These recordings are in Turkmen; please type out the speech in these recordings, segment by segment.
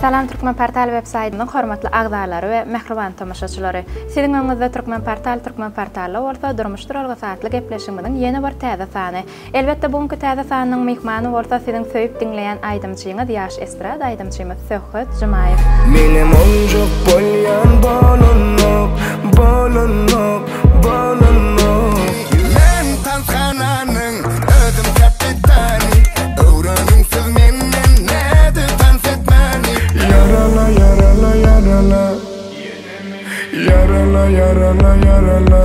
Salam Türkmenportal web saýtynyň hormatly agzalary we mähriban tomaşaçylary! Siziň öňüňizde Türkmenportal Türkmenportalda bolsa Durmuş duralgasy atly gepleşigimiziň ýene bir täze sany. Elbetde bu günki täze sanynyň myhmany bolsa siziň söýüp diňleýän aýdymçyňyz ýaş estrada aýdymçymyz Söhbet Jumaýew. Menem oňjak bolýan bolanok, bolanok, bolanok. Men tanshananyň özüm kapitany, Öwreniň siz menden nädip tans etmäni. Ýarala, ýarala, ýarala. Ýarala, ýarala, ýarala.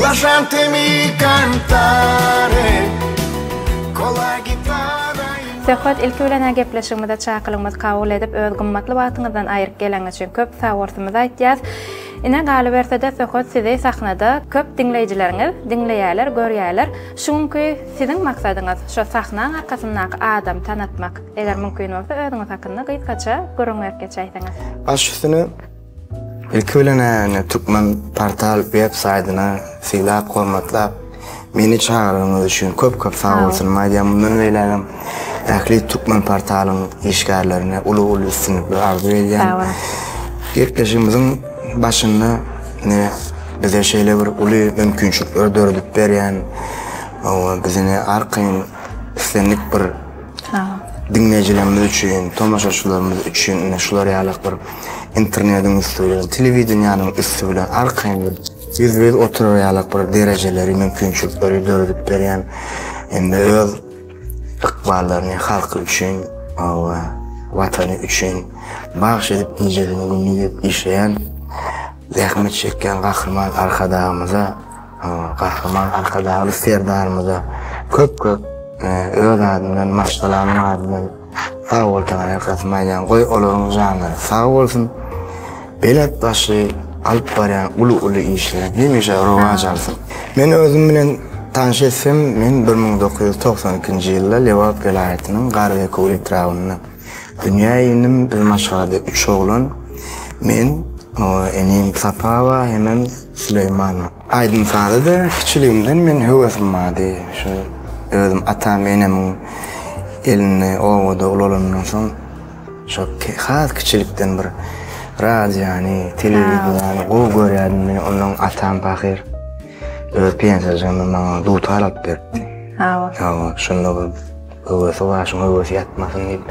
Lasciatemi cantare con la chitarra in Söhbet ilki bilen-ä gepleşigimize çakylygymyzy kabul edip öz gymmatly wagtyňyzdan aýryp geleniňiz üçin köp sagbolsumyzy aýtýas. Ine galyberse-de Söhbet sizi sahnada köp diňleýjileriňiz diňleýäler, görýäler. Şu günki siziň maksadyňyz şo sahnaň arkasyndaky adamy tanatmak. Eger mümkin bolsa özüňiz hakynda gysgaça gürrüň berip geçäýseňiz. Baş üstüne. Ilki bilen Türkmen portal web saýdyna sylap hormatlap meni çagyranyňyz üçin köp köp sag bolsun aýdýan mundan beýlägem ähli Türkmen portalyň işgärlerine uly uly üstünlikler arzuw edýän. Gepleşigimiziň başynda ine bize şeýle bir uly mümkinçilikleri döredip berýän bizi arkaýyn islendik bir Diňleýjilerimiz üçin, tomaşaçylarymyz üçin ine şular ýalak bir internetiň üsti bilen, telewideniýanyň üsti bilen arkaýyn bir ýüzbe-ýüz oturar ýalak bir derejeleri, mümkinçilikleri döredip berýän hem-de öz ykballaryny halky üçin, hawa, Watany üçin bagyş edip gijesini gündiz edip işleýän, zähmet çekýän Gahryman Arkadagymyza Gahryman Arkadagly Serdarymyza köp-köp öz adymdan, maşgalamyň adyndan sag bol Taňryýalkasyn aýdýan. Goý, olaryň janlary sag bolsun. Belent başly alyp barýan uly-uly işleri hemişe rowaç alsyn. Men özüm bilen tanyş etsem, men 1992-nji ýylda Lebap welaýatynyň Garabekewül etrabynda dünýä indim. Biz maşgalada üç oglan, men, enim Sapawa hemem Süleýman. Aýdym-saza-da kiçiligimden men höwesim bardy. Şu özüm atam-enemiň elinde obada ulalandan soň, şo has kiçilikden bir radiony, telewideniýany gowy görýärdim men. Ondan atam pahyr öz pensiýajygyndan maňa dutar alyp beripdi. Hawa. Hawa, şonda bir höwesi bar, şuň höwesi ýatmasyn diýip.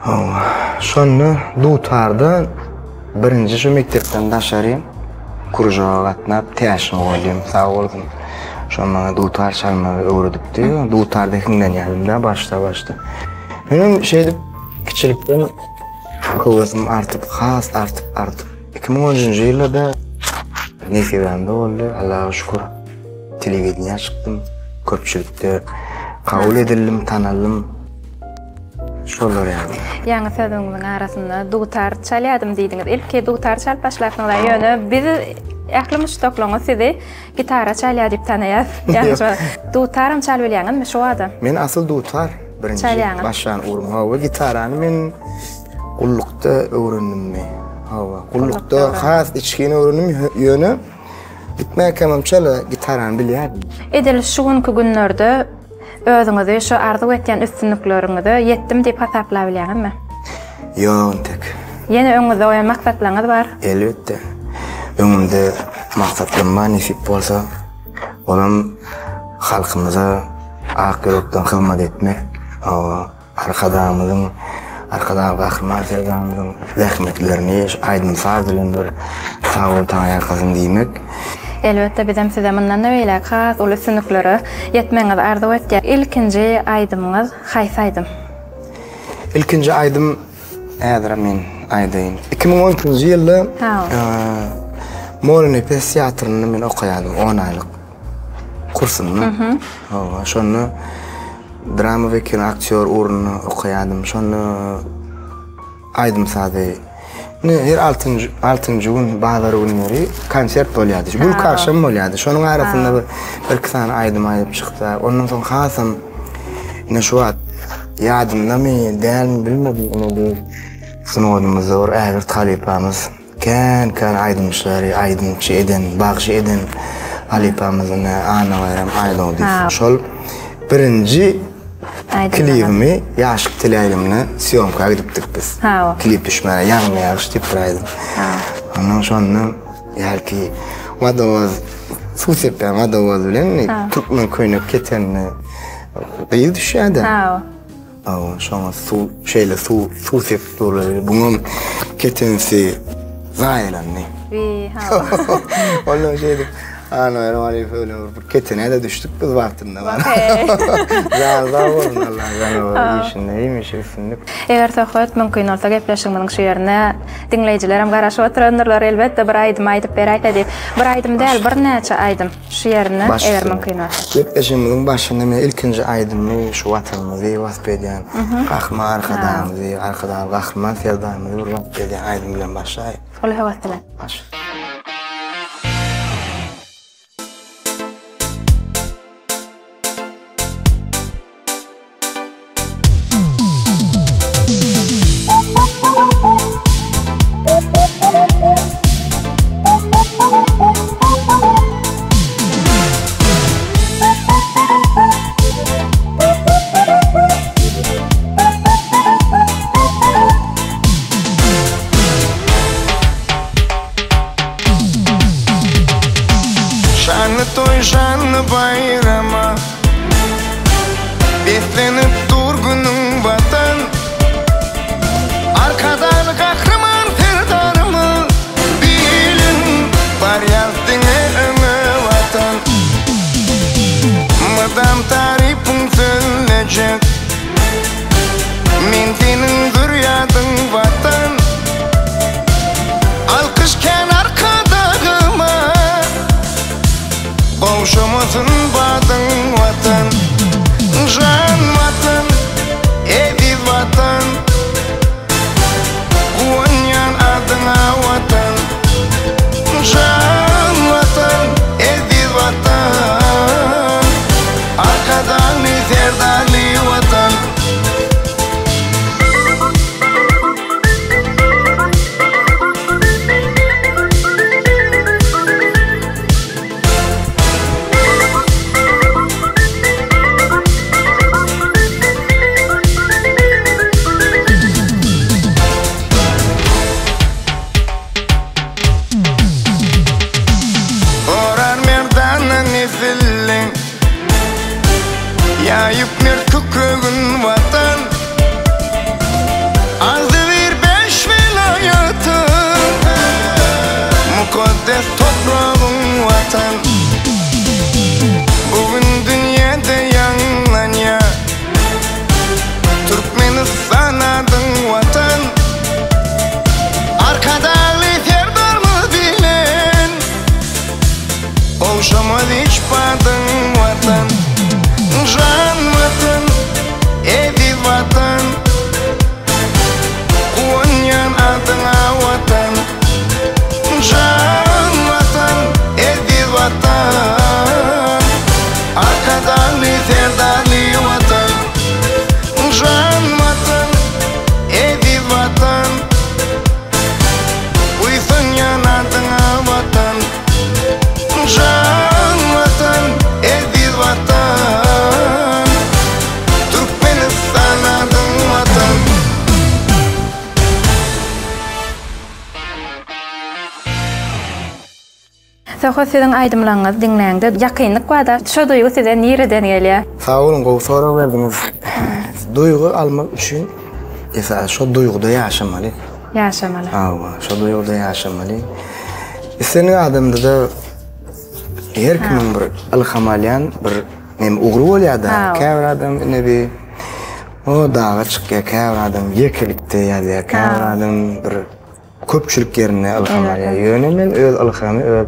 Hawa, şonda dutarda birinji şu mekdepden daşary kružoga gatnap Täşli mugallym sag bolsun. Şo maňa dutar çalmagy öwredipdi. Dutarda hiňlenýärdim-de başda-başda. Menem şeýdip kiçilikden höwesim artyp, has artyp, artyp. 2010-njy ýylda-da nesibämde boldy, Allaha şükür. Telewideniýä çykdym, köpçülikde kabul edildim, tanaldym. Şolar ýaly. Ýaňy sözüňiziň arasynda dutar çalýadym diýdiňiz. Ilki dutar çalyp başlapsyňyz, ýöne biz ähli muşdaklaryňyz sizi gitara çalýar diýip tanaýar. Ýagny şo dutaram çalyp bilýäňizmi şu wada? Men asyl dutar birinji başlan ugrum. Hawa, gitarany men gullukda öwrendimmi? Hawa, gullukda has içgin öwrendim, ýöne gitmäkämem çala gitarany bilýärdim. Edil şu günki günlerde Özüňizi şu arzuw etýän üstünlikleriňize ýetdim diýip hasaplabilýäňizmi? Ýok entek. Ýene öňüňizde goýan maksatlaryňyz bar? Elbetde. Öňümde maksatlarym bar nesip bolsa. Olam halkymyza ak ýürekden hyzmat etmek. Hawa. Arkadagymyzyň, Arkadagly Gahryman Serdarymyzyň zähmetlerini aýdym-saz bilen bir sag bol Taňryýalkasyn diýmek. Elbetde bizem size mundan-da beýläk has uly üstünliklere ýetmegiňizi arzuw etýäs. Ilkinji aýdymyňyz haýsy aýdym? Ilkinji aýdym häzirem men aýdaýyn. 2012-nji ýylda Mollanepes teatrynda men okaýardym on aýlyk. kursunda. Hawa, şonda drama we kino aktýor ugrunda okaýardym. Şonda aýdym-sazy ine her altynjy altynjy gün bazar günleri konsert bolýardy. Gülki agşam bolýardy. Şonuň arasynda bir birki sany aýdym aýdyp çykdy. Ondan soň hasam ine şu wagt ýadymdamy, dälmi bilmedim. Ine bir sungatymyzda bir ägirt halypamyz Kän-kän aýdymçylary aýdymçy eden, bagşy eden halypamyz ine Annabaýram Aýdogdyýew. Şol birinji. Klibimi Ýaşlyk teleýaýlymyna sýomka gidipdik biz. Klip düşmäge Ýagmyr ýagyş diýip bir aýdym. Ondan şonda ýalki wadowoz suw sepýän wadowoz bilen türkmen köýnek ketenli gyz düşýärdi. Hawa, şoňa suw, şeýle suw, suw sepip durlar. Buňam ketensi zaýalandy. Wiý, hawa. Ondan şeýdip, Annaberdi Waliýew bilen bir ketenä-de düşdük biz wagtynda. Jany sag bolsun, Allah jany işinde hemişe üstünlik. Eger söhbet mümkin bolsa gepleşigimiziň şu ýerine diňleýjilerem garaşyp oturandyrlar, elbetde bir aýdym aýdyp beräýse diýip. Bir aýdym däl, birnäçe aýdym. Şu ýerinde, eger mümkin bolsa. Gepleşigimiziň başynda men ilkinji aýdymymy şu Watanymyzy wasp edýän, Gahryman Arkadagymyzy, Arkadagly Gahryman Serdarymyzy bir wasp edýän aýdym bilen başlaýyn. Uly höwes bilen. Baş. Şanly toý şanly baýrama Beslenip dur günüň Watan Arkadagly Gahryman Serdarymyz Biliň barýas diňe öňe Watan Mydam tarypyň sözlejek Men seniň zürýadyň Watan Alkyş kän Arkadagyma Gowşamasyn badyň Watan Jan Watan, eziz Watan Guwanýan adyňa Watan Jan Watan, eziz Watan Arkadagly, Serdarly Watan. Gorar merdana nesilleň Ýaýyp mert kükregin Watan Agzybir beş welaýatyň Mukaddes topragyň Watan Bu gün dünýäde ýaňlanýar Türkmenistan adyň Watan Arkadagly Serdarymyz bilen Gowşamaz hiç badyň Watan Jan Watan, eziz Watan Guwanýan adyňa Watan Jan Watan, eziz Watan Arkadagly Serdarly Watan Jan Watan, eziz Watan Buýsanýan adyňa Watan Jan Watan, eziz Watan Türkmenistan adyň Watan. Söhbet siziň aýdymlaryňyzy diňläňde ýakynlyk barda şo duýgy size nireden gelýär? Sag boluň gowy sorag berdiňiz. Duýgy almak üçin esasy şo duýguda ýaşamaly. Ýaşamaly. Hawa, şo duýguda ýaşamaly. Islendik adamda-da her kimiň bir ylham alýan bir neme ugry bolýar-da. Käbir adam ine bir o daga çykýar, käbir adam ýekelikde ýazýar, käbir adam bir Köpçülik ýerinde ylham alýar. Ýöne men öz ylhamy öz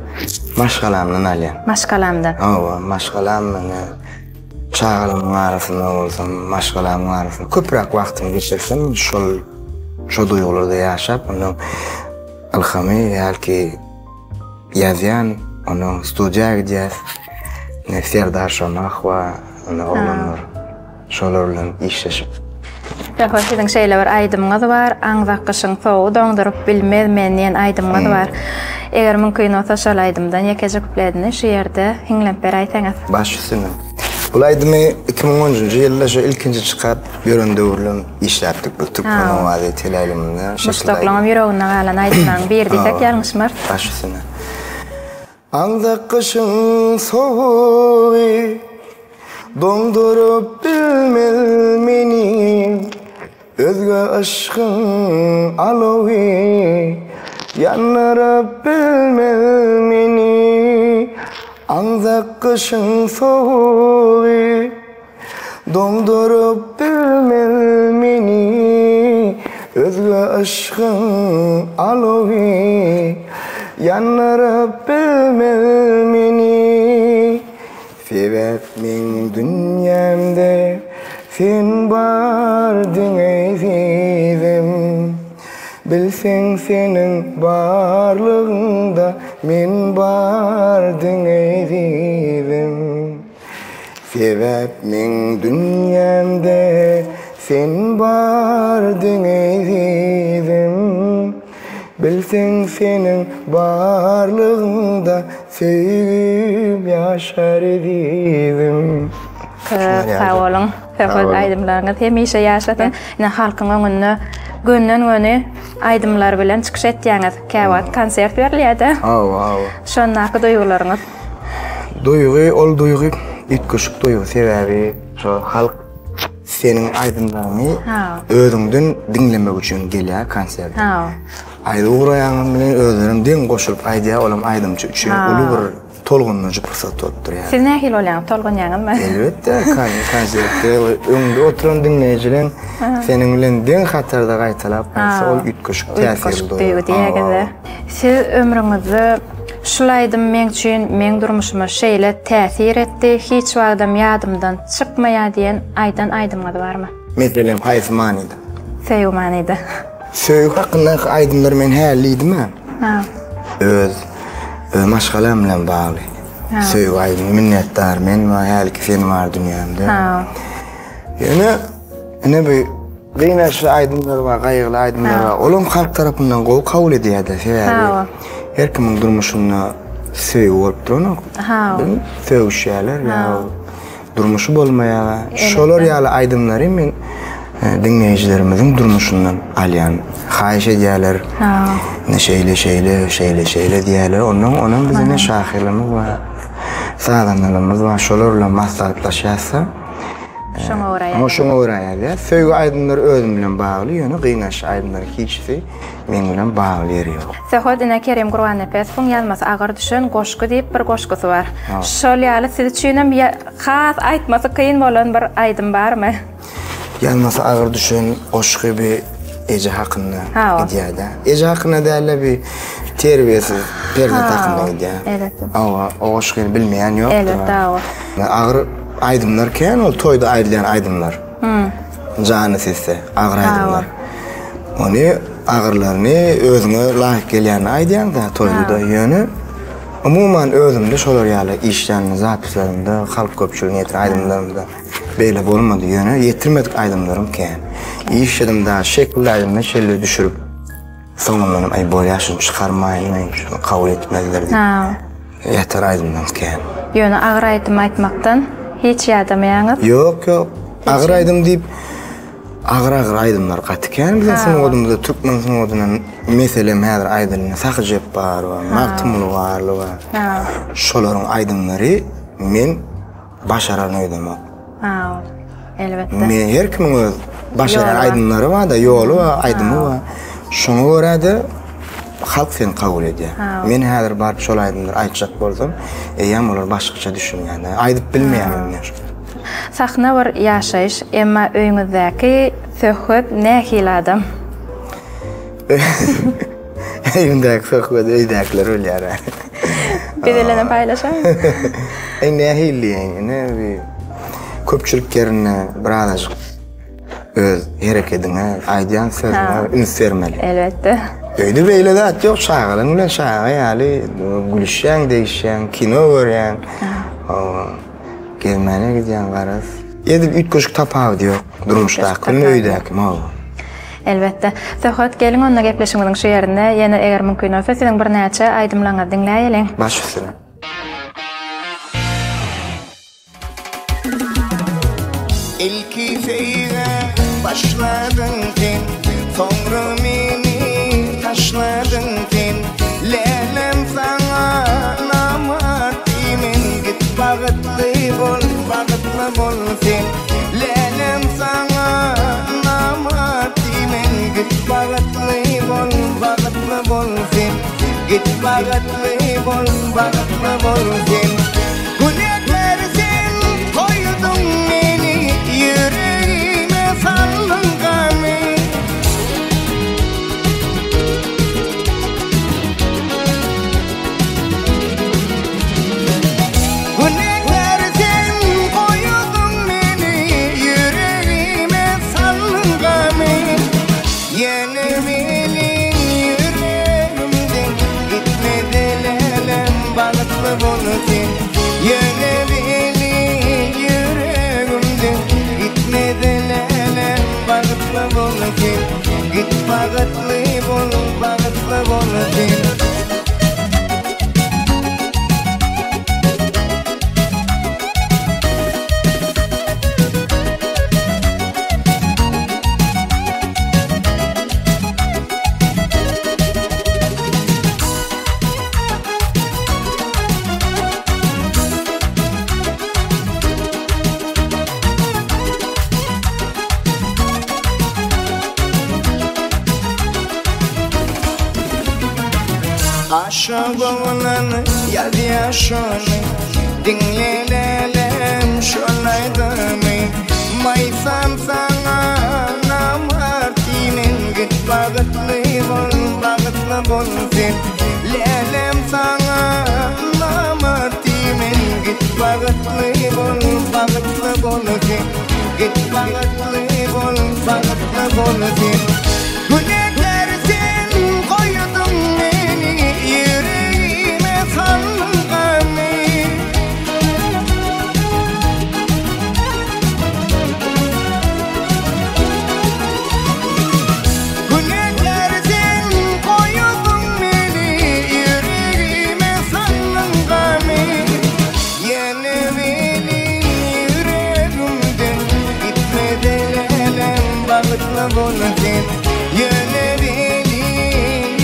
maşgalamdan alýan. Maşgalamdan. Hawa, maşgalam meni çagalarymyň arasynda bolsam, maşgalamyň arasynda köpräk wagtymy geçirsem, şol şo duýgularda ýaşap, ondan ylhamy hälki ýazýan, ondan studiýa gidýäs. Ine Serdar Şonah bar, ine oglanlar. Şolar bilen işleşip. Söhbet siziň şeýle bir aýdymyňyz bar, Aňzak gyşyň sowugy doňduryp bilmez meni diýen aýdymyňyz bar. Eger mümkin bolsa şol aýdymdan ýekeje kupledini şu ýerde hiňlenip beräýseňiz. Baş üstüne. Bul aýdymy 2010-njy ýylda şu ilkinji çykap ýören döwürlem işläpdik biz Türkmen owazy teleýaýlymynda. Muşdaklaryň ýüreginde galan aýdymlaryň biri diýsek ýalňyşmarys. Baş üstüne. Aňzak gyşyň sowugy Doňduryp bilmez meni Özge yşkyň alowy Ýandyryp bilmez meni Aňzak gyşyň sowugy Doňduryp bilmez meni Özge yşkyň alowy Ýandyryp bilmez meni Sebäp meň dünýämde Sen bar diňe ezizim Bilseň seniň barlygyňda Men bar diňe ezizim Sebäp meň dünýämde sen bar diňe ezizim Bilseň seniň barlygyňda söýgüm ýaşar ezizim. Köp sag boluň. Söhbet aýdymlaryňyz hemişe ýaşasyn. Ine halkyň öňünde gönden-göni aýdymlar bilen çykyş etýäňiz. Käwagt konsert berilýär-de. Hawa, hawa. Şondaky duýgularyňyz? Duýgy, ol duýgy üýtgeşik duýgy, sebäbi şo halk seniň aýdymlaryňy özüňden diňlemek üçin gelýär konserte. Aýdyp ugraýaňam bilen özlerem deň goşulyp aýdýar, olam aýdymçy üçin uly bir tolgundyryjy pursat bolup durýar. Siz nähili bolýaňyz, tolgunýaňyzmy? Elbetde, konsertde öňde oturan diňleýjileň seniň bilen deň hatarda gaýtalap aýtsa, ol üýtgeşik täsirli duýgy. Üýtgeşik duýgy diýägede. Siz ömrüňizde Şul aýdym meň üçin meň durmuşyma şeýle täsir etdi, hiç wagtam ýadymdan çykmaýar diýen aýdan aýdymyňyz barmy? Meselem haýsy manyda? Söýgi manyda. Söýgi hakyndaky aýdymlary men häli diýdim-ä. Öz öz maşgalam bilen bagly. Söýgi aýdymy minnetdar men bar häliki sen bar dünýämde. Ýöne ine bu Gynançly aýdymlar bar, gaýgyly aýdymlar bar. Olam halk tarapyndan gowy kabul edýär-de, sebäbi her kimiň durmuşynda söýgi bolup duranok. Sögüşýärler ýa durmuşy bolmaýar. Şolar ýaly aýdymlary men e, diňleýjilerimiziň durmuşyndan alýan. Haýyş edýärler. Ne şeýle şeýle, şeýle şeýle diýýärler. Ondan onuň bize ne şahyrlarymyz bar, sazandalarymyz bar. Şolar bilen maslahatlaşýarsa, Şoňa görä ýazýas. Şoňa görä ýazýas. Söýgi aýdymlary özüm bilen bagly, ýöne gynançly aýdymlaryň hiçisi meň bilen bagly ýeri ýok. Söhbet ine Kerim Gurbannepesowyň ýazmasy agyr düşen goşgy diýip bir goşgusy bar. Şol ýaly siz üçinem has aýtmasy kyn bolan bir aýdym barmy? Ýazmasy agyr düşen goşgy bi eje hakynda gidýär-dä. Eje hakynda däl-de bi terbiýesiz perzent hakynda gidýär. Elbetde. Hawa, o goşgyny bilmeýän ýokdur. Elbetde, hawa. Agyr Aýdymlar kän ol toýda aýdylýan aýdymlar. Jany sesde agyr aýdymlar. Ony agyrlaryny özüňe laýyk gelýänini aýdýaň-da toýda ýöne umuman özümde şolar ýaly işlän zapislerimde halk köpçüligine ýetiren aýdymlarymda beýle bolmady ýöne ýetirmedik aýdymlarym kän. Işledim da şekilli aýdymda şelle düşürip soňundanam aý bolýa şuny çykarmaýyn şuny kabul etmezler diýip. Ýatar aýdymdan kän. Ýöne agyr aýdym aýtmakdan hiç ýadamaýaňyz. Ýok, ýok. Agyr aýdym diýip agyr-agyr aýdymlar gaty kän biziň sungatymyzda, türkmen sungatynda meselem häzir aýdylýan Sahy Jepbarowa, Magtymguly Garlywa. Şolaryň aýdymlary men Başaran öýdemok. Ha, elbetde. Men her kimiň öz başaran aýdymlary bar-da, ýoly bar, aýdymy bar. Şoňa görä-de halk seni kabul edýär. Men häzir baryp şol aýdymlary aýtjak bolsam, eýýäm olar başgaça düşünýärler. Aýdyp bilmeýärler men şony. Sahna bir ýaşaýyş, emma öýüňizdäki Söhbet nähili adam? Öýündäki söhbeti öýdäkiler bilýär. Biz bilenem paýlaşaýyň. Eý nähili diýeýin, ine bir köpçülik ýerinde birazajyk öz herekediňe, aýdýan sözüňe üns bermeli. Elbetde. Öýde beýle zat ýok, çagalaň bilen çaga ýaly gülüşýäň, degişýäň, kino görýäň. Hawa. Gezmäne gidýäň garaz. Edil üýtgeşik tapawudy ýok. Durmuşdaky bilen öýdäki hawa. Elbetde. Söhbet geliň onda gepleşigimiziň şu ýerinde ýene eger mümkin bolsa siziň birnäçe aýdymlaryňyzy diňläýeliň. Baş üstüne. Ilki söýgä başladyň sen, Soňra meni taşladyň sen. Lälem saňa namart diýmen, Git bagtly bol, bagtly bol sen. Lälem saňa namart diýmen, Git bagtly bol, bagtly bol sen. Git bagtly bol, bagtly bol sen. Günäkär sen goýduň meni, Ýüregime saldyň gamy. Günäkär sen goýduň meni, Ýüregime saldyň gamy. Ýene meniň ýüregimden gitmedi lälem, Bagtly bol sen. Ýene meniň ýüregimden gitmedi lälem, Bagtly bol sen. Git bagtly bol, bagtly bol sen. Aşa bolan ýazýar şony, Diňle lälem şol aýdymy. Maýsam saňa namart diýmen, Git bagtly bol, bagtly bol sen. Lälem saňa namart diýmen, Git bagtly bol, bagtly bol sen. Git bagtly bol, bagtly bol sen. Günäkär sen goýduň meni, Ýüregime saldyň gamy. Günäkär sen goýduň meni, Ýüregime saldyň gamy. Ýene meniň ýüregimden gitmedi lälem, Bagtly bol sen. Ýene meniň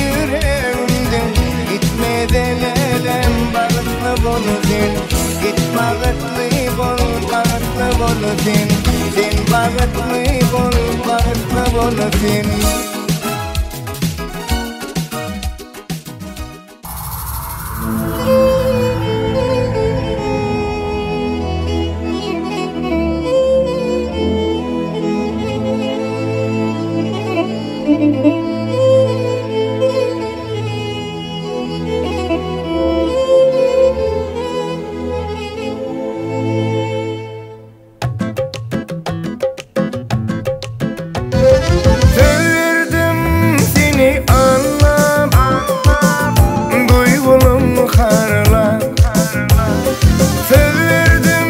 ýüregimden gitmedi lälem, Bagtly bol sen. Git bagtly bol, bagtly bol sen. Sen bagtly bol, bagtly bol sen. Söz seni anlam, duygulum harla. Söz verdim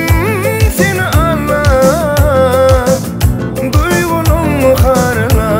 seni anlam, duygulum harla.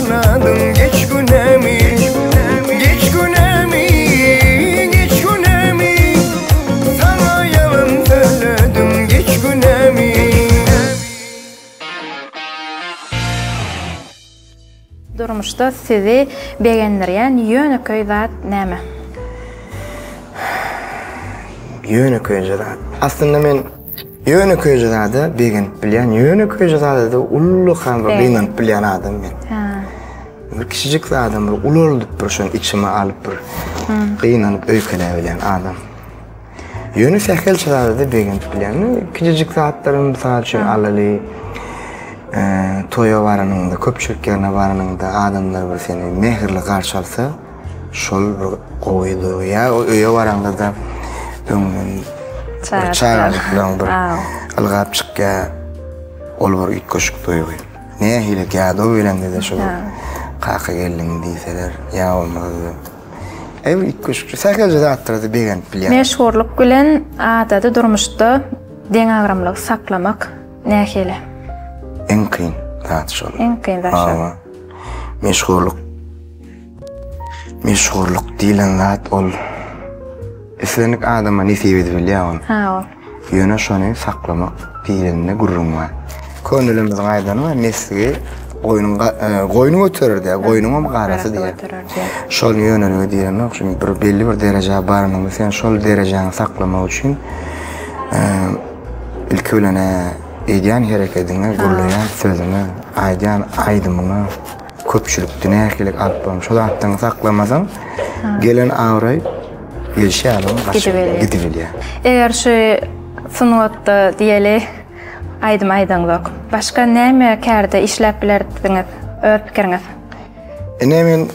tanadyň Geç günämi Geç günämi Geç günämi Saňa ýalan sözledim Geç günämi. Durmuşda sizi begendirýän ýönekeý zat näme? Ýönekeýje zat. Aslynda men ýönekeýje zada begenip bilýän, ýönekeýje zada-da ullakan bir gynanyp bilýän adam men. Bir kiçijik zadam bir ulaldyp bir şony içime alyp bir gynanyp öýkeläbilýän adam. Ýöne sähelçe zada-da begenip bilýän. Kiçijik zatlaram mysal üçin alaly, toýa baranyňda, köpçülik ýerine baranyňda adamlar bir seni mähirli garşy alsa, şol bir gowy duýgy. Ýa öýe baraňda-da öňünden bir çagajyklaň bir ylgap çykýar, ol bir üýtgeşik duýgy. Nähili ýadaw gelende-de şol kaka geldiň diýseler, ýa bolmasa-da Eý üýtgeşikje sähelçe zatlara-da begenip bilýän. Meşhurlyk bilen adaty durmuşda deňagramlygy saklamak nähili? Iň kyn zat şol. Iň kyn zat şol. Hawa. Meşhurlyk Meşhurlyk diýlen zat ol islendik adama nesip edip bilýär ony. Hawa. Ýöne şony saklamak diýlende gürrüň bar. Könelerimiziň aýdany bar, mesligi goýnuň goýny göterer diýýär, goýnuňam garasy diýýär. Şol ýönelige diýenok, şuny bir belli bir derejä baranyňda sen şol derejäňi saklamak üçin ilki bilen edýän herekediňe, gürleýän sözüňe, aýdýan aýdymyňa köpçülikde nähili alyp barmaly, şo zatlaryňy saklamasaň, gelen abraý Gelşi ýaly gaçyp gidibilýär. Eger şu sungatda diýeli aýdym aýdaňzok, başga näme kärde işläp bilerdiňiz? Öz pikiriňiz. Ine men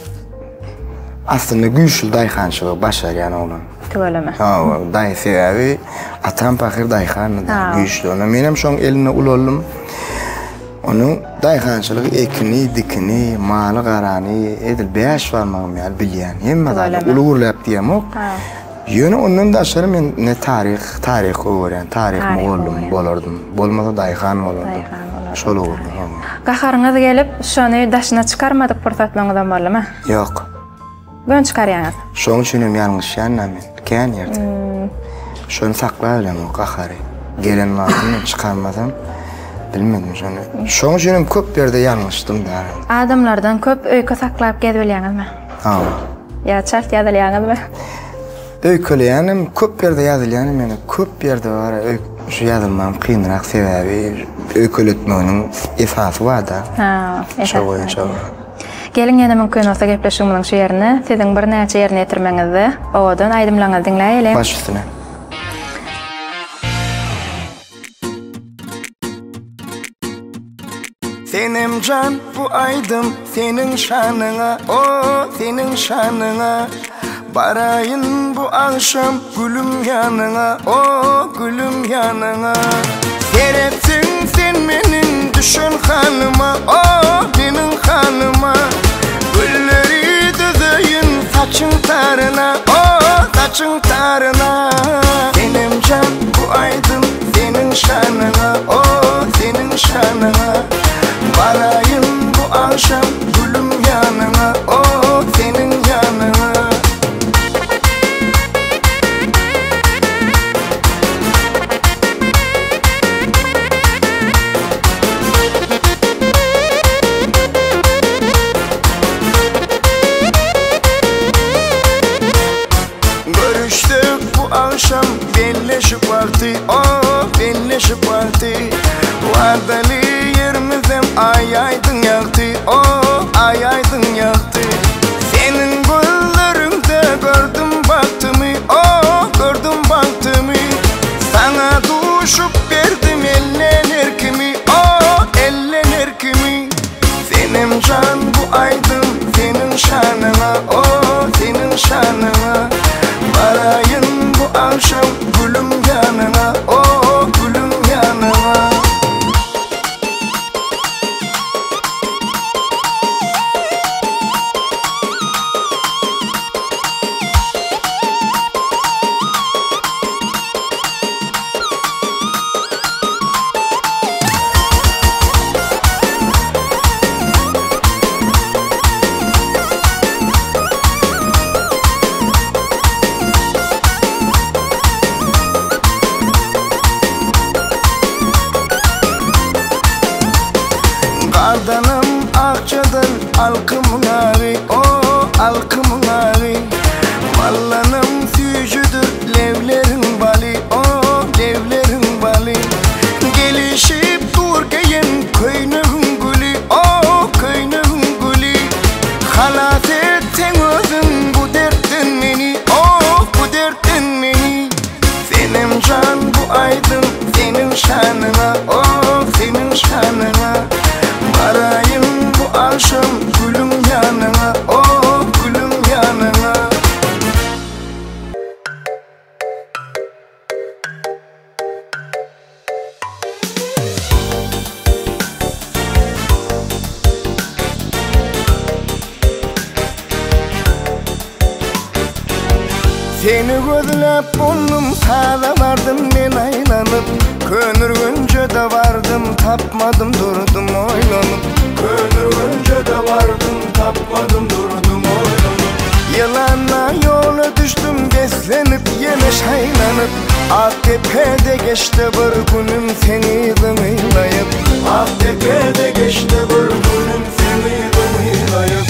aslynda güýçli daýhançylygy başarýan oglan. Tüweleme. Hawa, daý sebäbi atam pahyr daýhandy, güýçli. Onda menem şoň elinde ulaldym. Onuň daýhançylygy ekini, dikini, maly-garany edil bäş barmagym ýaly bilýän. Hemme zady uly gürläp diýemok. Ýöne ondan daşary men ne taryh, taryh gowy görýän, taryh mugallymy bolardym. Bolmasa daýhan bolardym. Şol ugurda. Gaharyňyz gelip, şony daşyna çykarmadyk pursatlaryňyzam boldumy? Ýok. Göni çykarýaňyz. Şoň üçin hem ýalňyşýan-da men. Kän ýerde. Şony saklabilemok gahary. Gelen wagtym men çykarmasam bilmedim şony. Şoň üçin hem köp ýerde ýalňyşdym-da. Adamlardan köp öýke saklap gezibilýäňizmi? Hawa. Ýa çalt ýazylýaňyzmy? Öýkeleýänem, köp ýerde ýazylýanem ýöne köp ýerde bar şu ýazylmam kynrak sebäbi öýkeletmeginiň esasy bar-da. Ha, esasy. Şo boýunça. Geliň ýene mümkin bolsa gepleşigimiziň şu ýerinde siziň birnäçe ýerine ýetirmegiňizde owadan aýdymlaryňyzy diňläýeliň. Baş üstüne. Senemjan bu aýdym seniň şanyňa o seniň şanyňa Baraýyn bu agşam gülüm ýanyňa o gülüm ýanyňa Seretseň sen meniň düşen halyma o meniň halyma Gülleri düzeýin saçyň taryna o saçyň taryna Senemjan bu aýdym seniň şanyňa o seniň şanyňa Baraýyn bu agşam gülüm ýanyňa o seniň ýanyňa. Görüşdik bu agşam belleşip wagty oh belleşip wagty Wadaly ýerimizem aý aýdyň ýagty oh aý aýdyň ýagty Seniň gözleriňde gördüm bagtymy oh gördüm bagtymy Saňa duşup berdim elden erkimi oh elden erkimi Senemjan bu aýdym seniň şanyňa o seniň şanyňa Baraýyn bu agşam gülüň ýanyňa o gülüň ýanyňa. Seni gözläp boldum saza bardym men aýlanyp Köneürgenje-de bardym tapmadym durdum oýlanyp Köneürgenje-de bardym tapmadym durdum oýlanyp Ýylana ýola düşdüm beslenip ýene şaýlanyp Akdepede geçdi bir günüm seň yzyňy ylaýyp Akdepede geçdi bir günüm seň yzyňy ylaýyp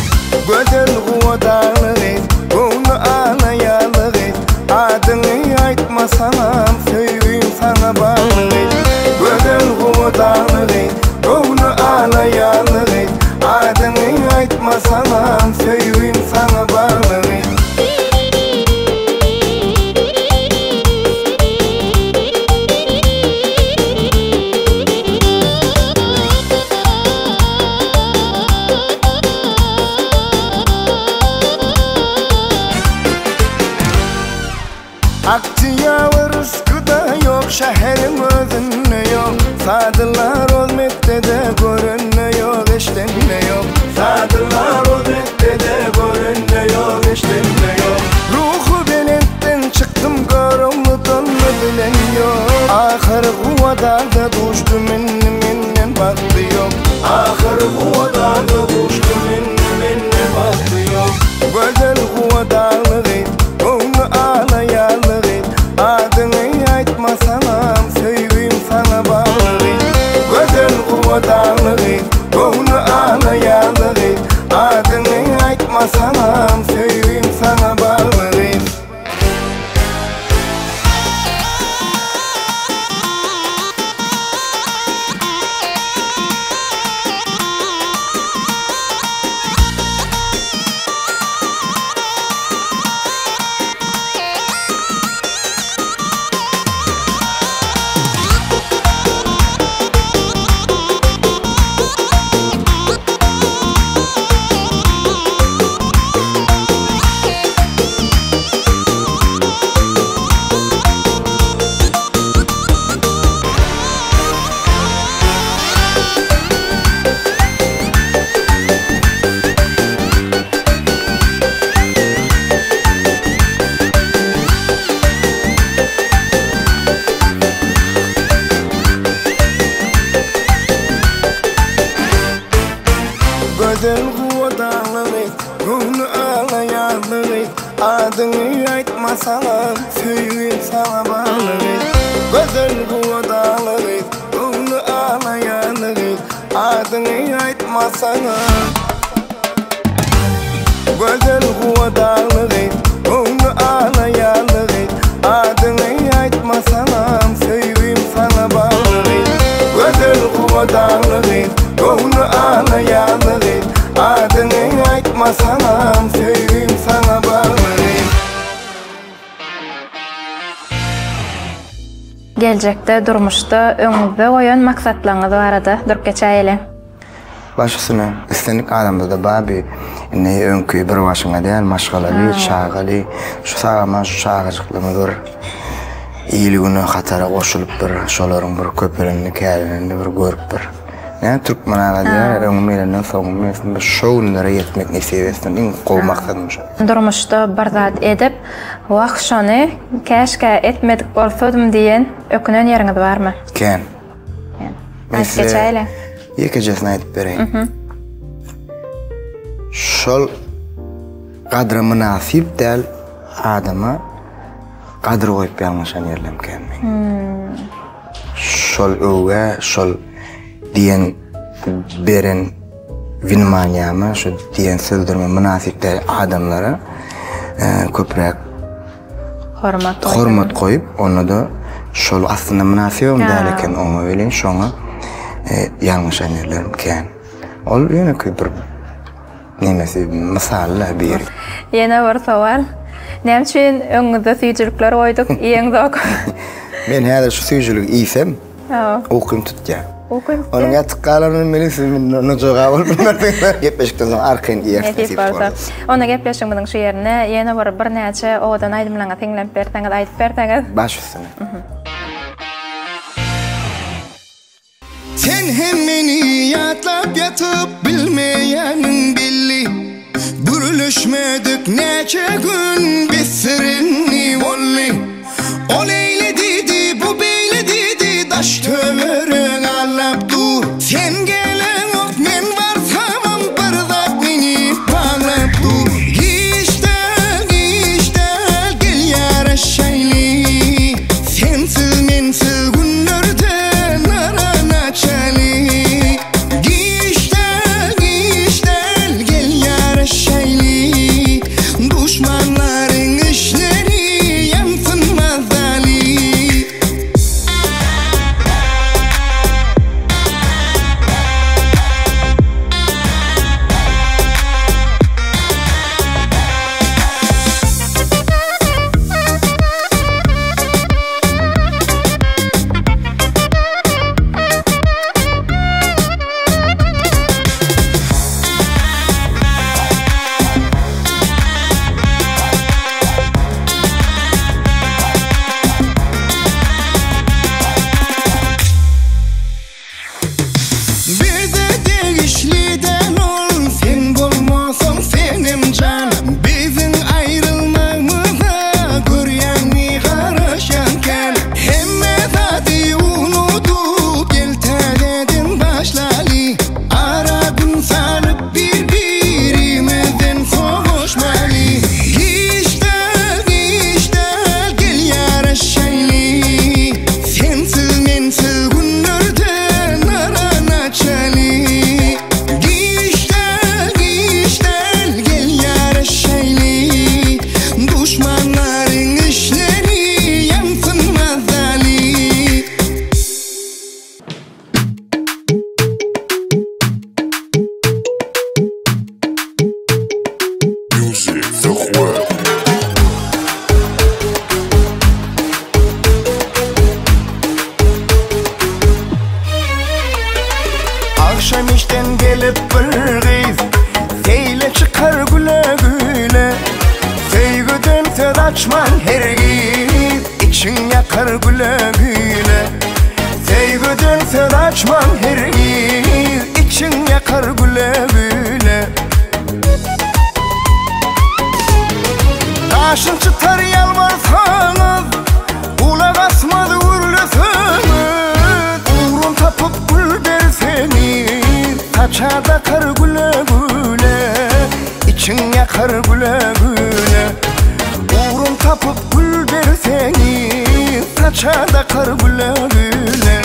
Gözel guwadagly gyz, göwni ala ýaly gyz, Adyňy aýtmasamam, söýgim saňa bagly gyz. Gözel guwadagly gyz, göwni ala ýaly gyz, Adyňy aýtmasamam, söýgim saňa bagly gyz. Oktýabrskda ýok, şäheriň özünde ýok, Sadylar Ozmetde-de görende ýok, eşdende ýok. Sadylar Ozmetde-de görende ýok, eşdende ýok. Ruhy belentden çykdym, Görogludan-da bilen ýok. Ahyr Guwadagda duşdum, indi menden bagtly ýok. Ahyr Guwadagda duşdum, indi menden bagtly ýok. Gözel Guwadagly gyz, göwni ala ýaly gyz, Adyňy aýtmasamam, söýgim saňa bagly gyz. Gözel Guwadagly gyz, göwni ala ýaly gyz, Adyňy aýtmasamam, söýgim saňa bagly gyz. Gözel guwadaglygy, göwni alaýazlygy, Adyňy aýtmasaňam, söýgim saňa baglygy. Gözel guwadaglygy, göwni alaýazlygy, Adyňy aýtmasaňam. Gözel guwadaglygy, göwni alaýalygy, Adyňy aýtmasaňam, söýgim saňa baglygy. Gözel guwadaglygy, göwni alaýalygy, Adyňy aýtmasaňam, söýgim saňa baglygy. Geljekde durmuşda öňüňizde goýan maksatlaryňyz barada durup geçäýeliň. Baş üstüne, islendik adamda-da bar bir indi öňki bir başyňa däl, maşgalaly, çagaly, şu sag-aman şu çagajyklarymyz bir il-güne hatara goşulyp bir şolaryň bir köpelenini, kärenini bir görüp bir. Näme türkmen aga diýýär, öňüm gelenden soňum gelsin, bir şo günlere ýetmek nesip etsin, iň gowy maksadym şo. Durmuşda bir zat edip, wah şony käşgä etmedik bolsadym diýen ökünen ýeriňiz barmy? Kän. Men Aýdyp size geçäýeli. ýekejesini aýdyp bereýin. Şol gadra mynasyp däl adama gadyr goýup ýalňyşan ýerlerim kän meň. Şol öwgä, şol diýen beren wnimaniýama, şo diýen sözlerime mynasyp däl adamlara köpräk Hormat goýup. Hormat goýup, onda-da şol aslynda mynasyp däl eken oňa welin şoňa e, ýalňyşan ýerlerim kän. Ol ýönekeý bir nemesi mysal-da biri. Ýene bir sowal. Näme üçin öňüňizde süýjülikler goýduk, iýeňzok? Men häzir şu süýjüligi iýsem, Ukym tutýar. Ukym tutýar. Onuň ýatyk galanyny men siz mundan jogap alyp bilmersiňiz. Gepleşikden soň arkaýyn iýersiňiz. Nesip bolsa. Onda gepleşigimiziň şu ýerinde ýene bir birnäçe owadan aýdymlaryňyzy hiňlenip berseňiz, aýdyp berseňiz. Baş üstüne. Sen hem meni ýatlap ýatyp bilmeýäniň belli. Gürleşmedik näçe gün besdir indi boldy. Ol eýle diýdi, bu beýle diýdi, daş töwerek allap dur. Sen geleňok, men barsamam bir zat meni baglap dur. Giç däl, giç däl, gel ýaraşaýly. Sensiz, mensiz günlerde naran açaly. Giç däl, giç däl, gel ýaraşaýly. Duşmanlaryň işleri ýansyn mazaly. Bize degişli däl ol, sen bolmasaň senem jan. Biziň aýrylmagymyza görýäňmi garaşýan kän. Hemme zady unudyp gel täzeden başlaly. Ara gün salyp bir-birimizden sowaşmaly. Giç däl, giç däl, gel ýaraşaýly. Sensiz, mensiz günlerde naran açaly. Giç däl, giç däl, gel ýaraşaýly. Duşmanlaryň işleri ýansyn mazaly. Agşam işden gelip bir gyz Seýle çykar güle-güle Söýgüden söz açman hergiz Içiň ýakar güle-güle Söýgüden söz açman hergiz Içiň ýakar güle-güle Daşyn çytar ýalbarsaňyz Gulak asmaz gürleseňiz Ugrun tapyp gül berseňiz Saça dakar güle-güle Içiň ýakar güle-güle Ugrun tapyp gül berseňiz Saça dakar güle-güle.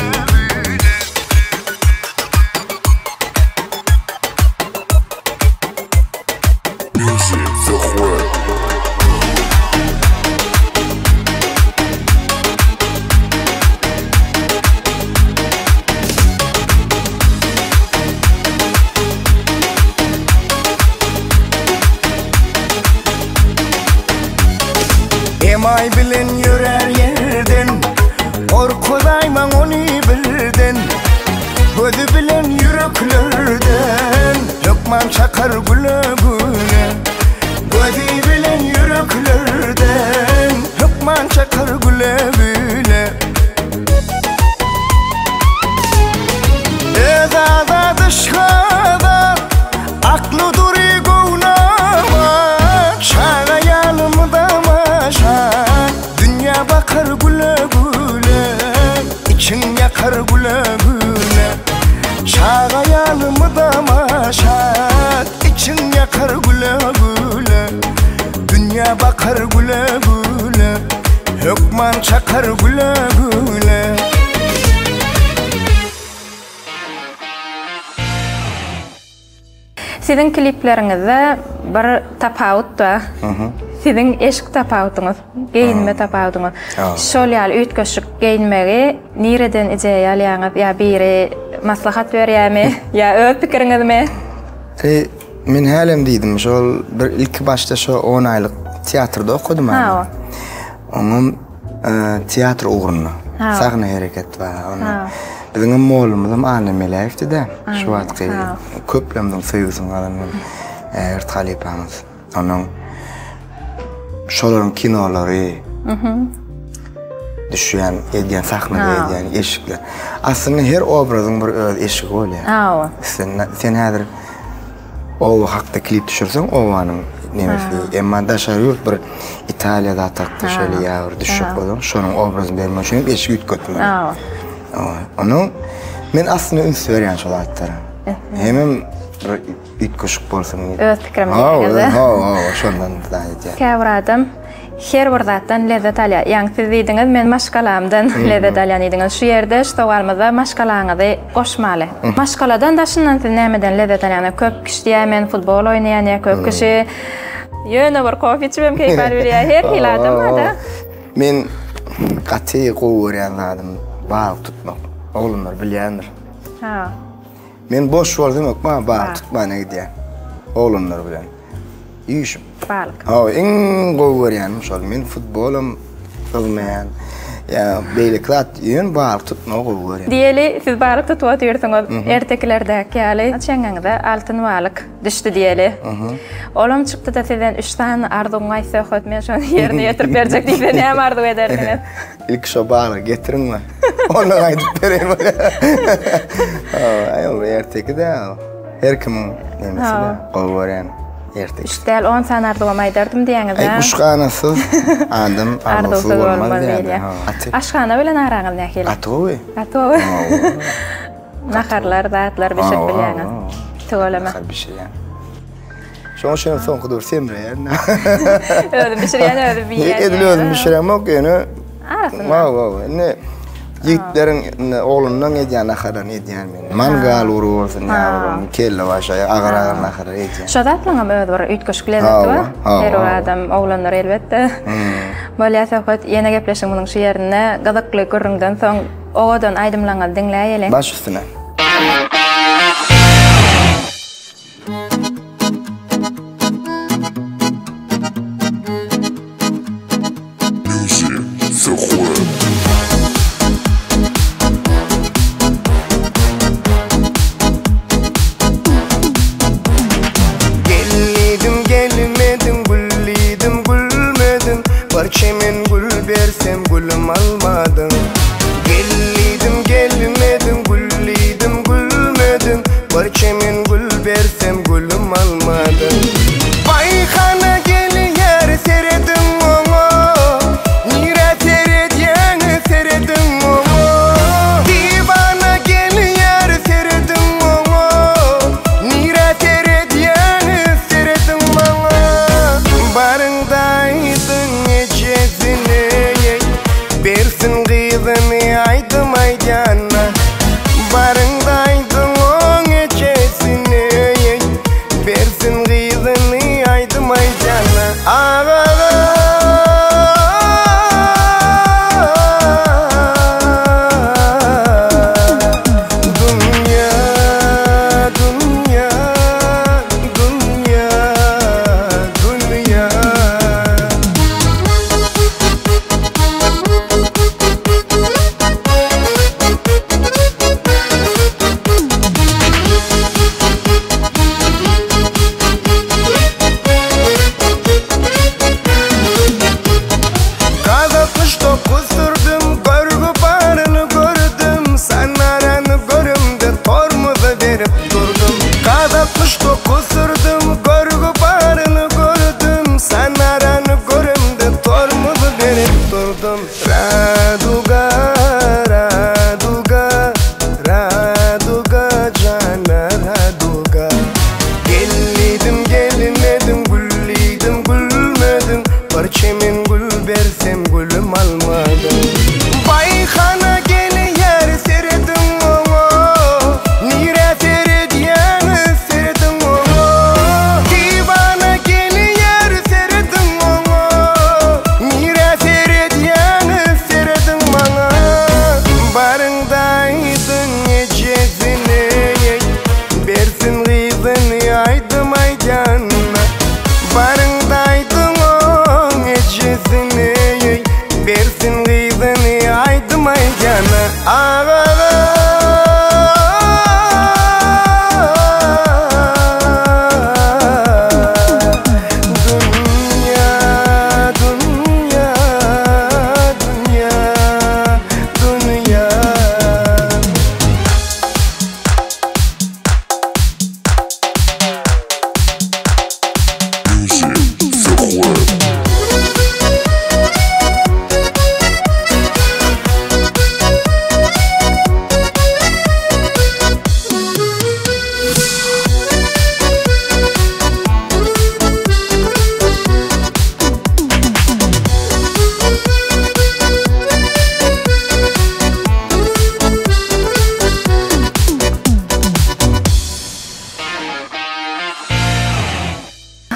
Emaý bilen ýörär ýerden, Gorkuzaýmaň ony birden. Gözi bilen ýüreklerden Hökman çakar güle-güle. Gözi bilen ýüreklerden Hökman çakar güle-güle. Öz azat yşk azat, Akly dury göwni abat, Çaga ýaly mydama şat, Dünýä bakar güle-güle, Içiň ýakar güle-güle. Çaga ýaly mydama şat, Içiň ýakar güle-güle. Dünýä bakar güle-güle, Hökman çakar güle-güle. Siziň klipleriňizde bir tapawut bar. Siziň eşik tapawudyňyz, geýinme tapawudyňyz. Şol ýaly üýtgeşik geýinmegi nireden ideýa alýaňyz? Ýa biri maslahat berýärmi? Ýa öz pikiriňizmi? E, men hälem diýdim, şol bir ilki başda şo on aýlyk teatrda okadym. Ha. Oňam Teatr ugrunda. Sahna hereket bar. Onda biziň hem mollumyzam Anna Meläýewdi-de. Şu wagtky köplerimiziň söýgüsini gazanan ägirt halypamyz. Onuň şolaryň kinolary düşýän, edýän sahnada edýän eşikler. Aslynda her obrazyň bir öz eşigi bolýar. Sen sen häzir. Oba hakda klip düşürseň obanyň nemesi. Emma daşary ýurt bir Italiýa zat hakda şeýle ýa bir düşjek bolsaň şonuň obrazyny bermek üçin hem eşik üýtgetmeli. Onuň men aslynda üns berýän şo zatlara. Hemem bir üýtgeşik bolsun diýip. Öz pikirim diýdiňiz. Hawa, hawa, şondan zat edýän. Käbir adam her bir zatdan lezzet alýar. Ýaňy siz diýdiňiz, men maşgalamdan lezzet alýan diýdiňiz. Şu ýerde şu sowalymyza maşgalaňyzy goşmaly. Maşgaladan daşyndan siz nämeden lezzet alýaňyz? Köp kişi diýýär, men futbol oýnaýan diýýär, köp kişi ýöne bir kofe içip hem keýp alyp bilýär. Her hili adam bar-da. Men gaty gowy görýän zadym balyk tutmak. Oglanlar bilýändir. Ha. Men boş bolsam hökman balyk tutmana gidýän. Oglanlar bilen. Üýşüp. Balyk. Hawa, iň gowy görýänim şol. Men futbolam gyzmaýan. Ýa beýleki zat, ýöne balyk tutmagy gowy görýän. Diýeli, siz balyk tutup otyrsyňyz, ertekilerdäki ýaly çeňňeňize altyn balyk düşdi diýeli. Olam çykdy-da sizden üç sany arzuwyňy aýtsa, höt men şony ýerine ýetirip berjek diýse, näme arzuw ederdiňiz? Ilki şo balygy getiriň we ondan aýdyp bereýin. Aý ol erteki däl. Her kimiň nemesi däl. Gowy görýän erteki. Üç däl, on sany arzuwam aýdardym diýýäňiz-ä. Aý guş ganatsyz adam arzuwsyz bolmaz diýýär. Aşhana bilen araňyz nähili? Gaty gowy. Gaty gowy. Naharlar, zatlar bişirip bilýäňiz. Tüweleme. Nahar bişirýän. Şoň üçin soňky döwür semreýän. Özüm bişirýän, özüm iýýän. Edil özüm bişiremok, ýöne arasynda. Wow, wow. Indi ýigitleriň indi oglundan edýän naharlaryny edýän men. Mangal ury bolsun, ýa bir kelle başa, agyr agyr naharlar edýän. Şo zatlaryňam öz bir üýtgeşik lezzeti bar. Her bir adam, oglanlar elbetde. Bolýar söhbet, ýene gepleşigimiziň şu ýerinde gyzykly gürrüňden soň owadan aýdymlaryňyzy diňläýeliň. Baş üstüne. Gel diýdim gelmediň gül diýdim gülmediň Bir çemen gül bersem gülüm almadyň Gel diýdim gelmediň gül diýdim.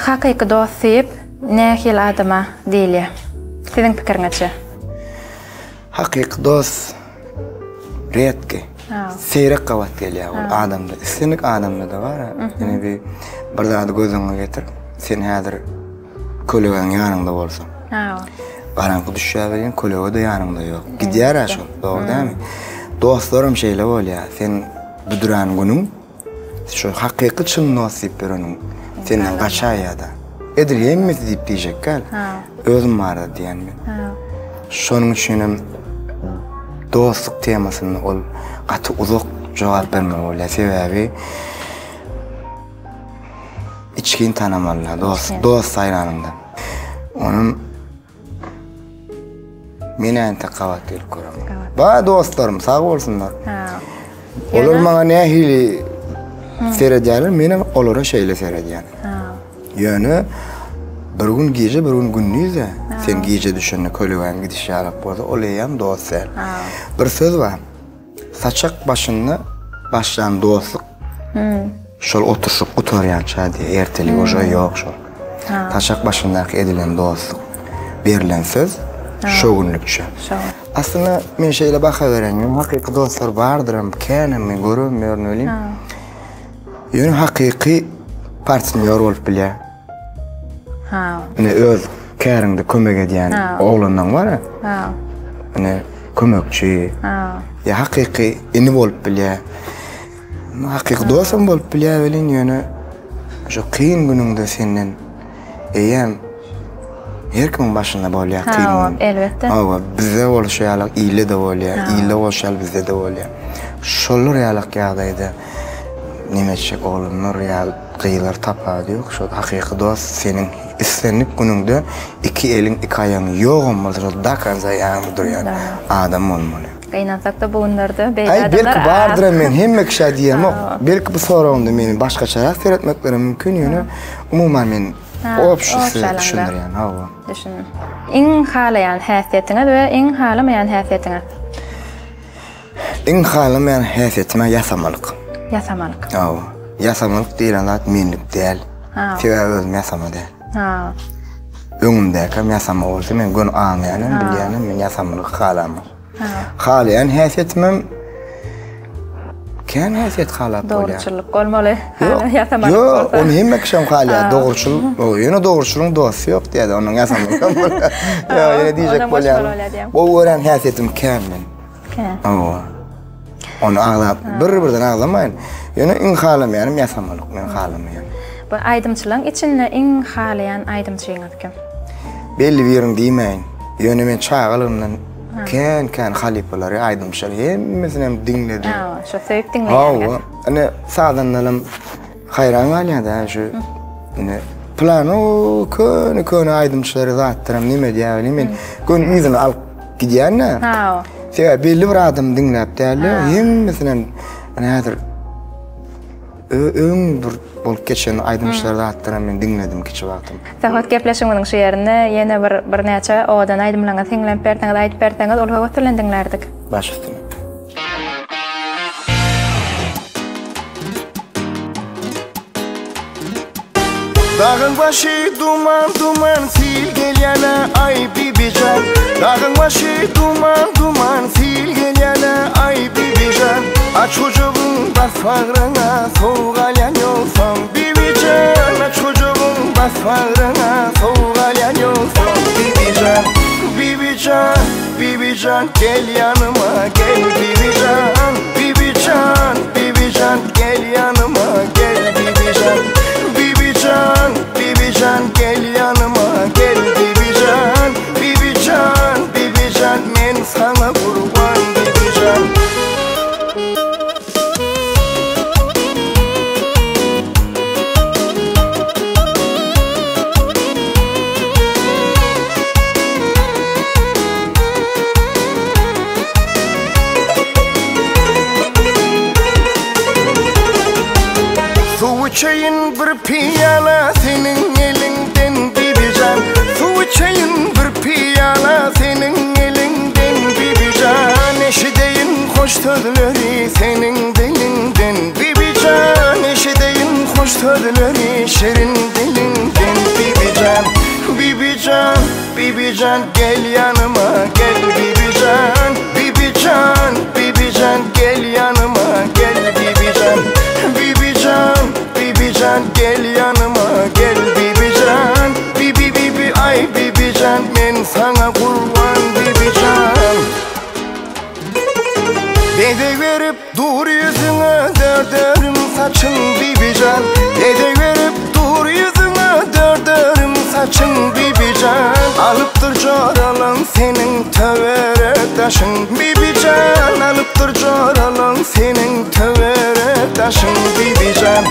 Hakyky dost diýip nähili adama diýilýär? Siziň pikiriňizçe? Hakyky dost redki. Seýrek gabat gelýär ol adamda. Islendik adamda-da bar. Ýöne bir bir zady göz öňüňe getir. Sen häzir kölegeň ýanyňda bolsa. Garaňky düşýär welin kölege-de ýanyňda ýok. Gidýär-ä şol, dogry dälmi? Dostlaram şeýle bolýar. Sen büdürän günüň Şu hakyky çyn dost diýip ýöreniň senden gaçaýýa-da. Edil hemmesi diýip diýjek däl. Özüm barada diýýän men. Şonuň üçin hem dostluk temasynda ol gaty uzak jogap bermeli bolýar. Sebäbi içgin tanamaly dost, dost saýlanyňda. Onuň Men entek gabat gelip göremok. Ba dostlarym sag bolsunlar. Olar maňa nähili seredýärler, men hem olara şeýle seredýän. Ýöne bir gün gije, bir gün gündiz-de, sen gije düşende kölegäň gidişi ýalak bolsa, ol eýýäm dost däl. Bir söz bar. Saçak başynda başlan dostluk şol oturyşyp gutarýança diýýär. Ertelik oža ýok şol. Saçak başyndaky edilen dostluk, berlen söz şo günlükçe. Aslynda men şeýle baha berendim, hakyky dostlar bardyram, känem men görübem ýörün welin. Ýöne hakyky partnýor bolup bilýär. Ha. Ine öz käriňde kömek edýän oglanlaň bar. Ha. Ine kömekçi. Ha. Ýa hakyky ini bolup bilýär. Hakyky dostam bolup bilýär welin ýöne şu kyn günüňde senden eýýäm her kimiň başynda bolýar kyn gün. Elbetde. Hawa, bizde bolşy ýaly ilde-de bolýar, ilde bolşy ýaly bizde-de bolýar. Şolar ýalak ýagdaýda neme etjek oglanlar ýa gyzlar tapawudy ýok. Şol hakyky dost seniň islendik günüňde iki eliň iki aýagyň ýogam bolsa şol do konca ýanyňda durýan adam bolmaly. Gynansakda bu günlerde beýle Aý adamlar belki az. bardyram men hemme kişä diýemok. Belki bu soragymda meni başgaçarak seretmekleri mümkin ýöne umuman men obşi size düşündirýän hawa. Düşündim. Iň halaýan häsiýetiňiz we iň halamaýan häsiýetiňiz? Iň halamaýan häsiýetim-ä ýasamalyk. Ýasamalyk. Hawa. Ýasamalyk diýlen zat menlik däl. Sebäbi özüm ýasama däl. Öňümdäkem ýasama bolsa men göni aňýanam, bilýänem men ýasamalygy halamok. Halaýan häsiýetimem kän häsiýet halap bolýar. Dogruçyllyk bolmaly. Ýasamalyk bolsa. Ýok, ony hemme kişem halaýar. Dogruçyl, ýöne dogruçylyň dosty ýok diýýär, onuň ýasamalyk bolýar. Ýok, ýöne diýjek bolýan. Gowy görýän häsiýetim kän men. Hawa. Ony agzap, bir-birden agzamaýyn. Ýöne iň halamaýanym ýasamalyk, men halamaýan. Bu aýdymçylaryň içinde iň halaýan aýdymçyňyz kim? Belli birini diýmäýin. Ýöne men çagalygymdan kän-kän halypalary, aýdymçylary hemmesini hem diňledim. Hawa, şo söýüp diňleýäniňiz. Hawa. Ine, sazandalam Haýran galýan-da şu ine plano köne köne aýdymçylary zatlaram neme edýär welin men göni yzyny alyp gidýän-de. Ha. Sebäbi belli bir adamy diňläp däl-de, hemmesinem ine häzir öň bir bolup geçen aýdymçylary zatlaram men diňledim kiçi wagtym. Söhbet gepleşigimiziň şu ýerinde ýene bir birnäçe owadan aýdymlaryňyzy hiňlenip berseňiz, aýdyp berseňiz uly höwes bilen diňlärdik. Baş üstüne. Dagyň başy duman duman sil gelýäne aý bibijan Dagyň başy duman duman sil gelýäne aý bibijan Aç gujagyň bas bagryňa sowuk alýan ýogsaň bibijan Aç gujagyň bas bagryňa sowuk alýan ýogsaň bibijan Bibijan Bibijan gel ýanyma gel Bibijan Bibijan Bibijan gel ýanyma gel Bibijan Bibijan Bibijan gel ýanyma gel Bibijan Bibijan Bibijan men saňa gurban Bibijan. Suw içeýin bir piýala seniň eliňden Bibijan Suw içeýin bir piýala seniň eliňden Bibijan Eşideýin hoş sözleri seniň diliňden Bibijan Eşideýin hoş sözleri şirin diliňden. Bibijan gel ýanyma gel Bibijan Bibijan Bibijan gel ýanyma gel Bibijan Bibijan Bibijan gel ýanyma gel Bibijan Bibi bibi aý Bibijan men saňa gurban Bibijan Bezeg berip dur ýüzüňe dörderim saçyň Bibijan Bezeg berip dur ýüzüňe dörderim saçyň Bibijan Alypdyr joralaň seniň töwerek daşyň Bibijan Alypdyr joralaň seniň töwerek daşyň Bibijan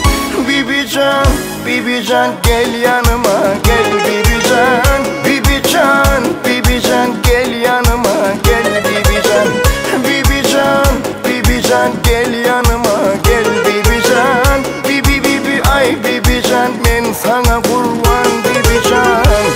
Bibijan Bibijan gel ýanyma gel Bibijan Bibijan Bibijan gel ýanyma gel Bibijan Bibijan Bibijan gel ýanyma gel Bibijan Bibi bibi aý Bibijan men saňa gurban Bibijan.